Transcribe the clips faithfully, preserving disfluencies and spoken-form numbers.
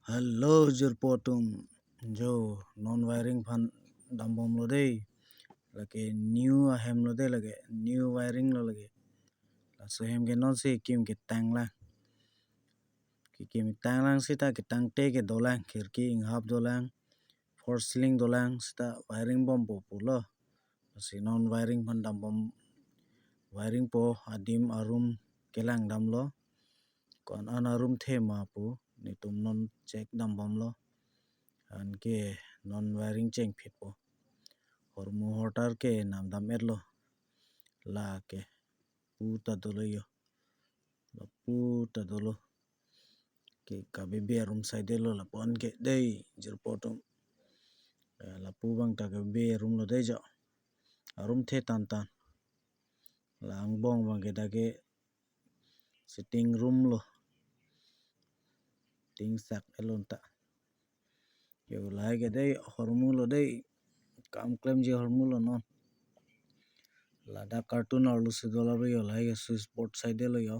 Hello jirpo atum, jo non wiring aphan dambomlo dei. Lake new ahemlo dei, lake new wiring lo lake. Laso ahem ke non si kim ketanglang. Ke kim tanglang seta ketangte ke dolang, khirki inghap dolang, false ceiling dolang, seta wiring bompo pulo. Lasi non wiring aphan dambom, wiring po, adim arum kelang damlo. Ko-an an arum the ma pu, netum non check dambomlo. Anke non wiring chengphitpo. Hormu hortar ke namdam-etlo. Lake pu ta dolo jo. Lapu ta dolo. Ke kabebe arum side lo, lapu-an ke dei jirpo atum. Eh, lapu abang ta kabebe arum lo dei jo. Arum the tantan. La angbong abang ke dak ke sitting room lo. Tin sak elon ta. Jo lahai ke dei hormu lo dei. Kam klemji hormu lo non. Ladak carton arlo si dolaplo jo, lahai ke switchboard side lo jo.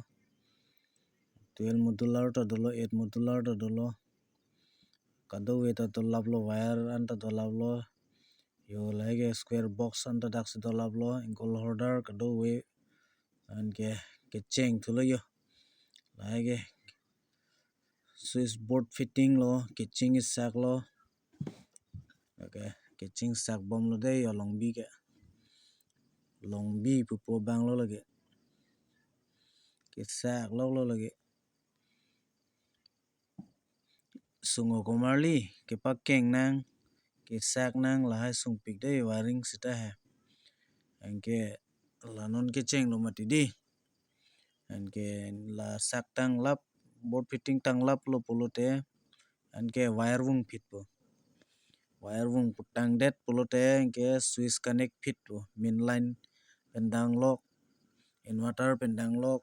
Twelve modular ta dolo, eight modular ta dolo. Kadokave ta dolaplo, wire an ta dolaplo. Jo lahai ke square box an ta daksi dolaplo, angle holder kadokave. Anke kecheng thulo jo. Lahai ke switchboard fitting lo, kecheng isak lo. Okay, kecheng sak bomlo dei jo, longbi ke. Longbi pupo abang lo lake. Kesak lok lo lake. Sung-o komarli, kepakeng nang, kesak nang, lahai sungpik dei wiring seta he. Anke la non kechenglo mati dei. Anke la sak tanglap, board fitting tanglaplo pulote, anke wire vungphitpo. Wire vung putangdet pulote anke switch connect phitpo. Main line pen danglok, inverter pen danglok,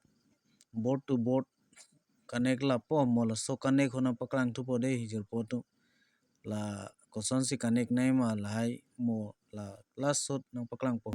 board to board connect lapo, mo laso connect ho nangpaklang thupo dei jirpo atum. La kosonsi connect nangji ma lahai, mo la last shot nangpaklangpo.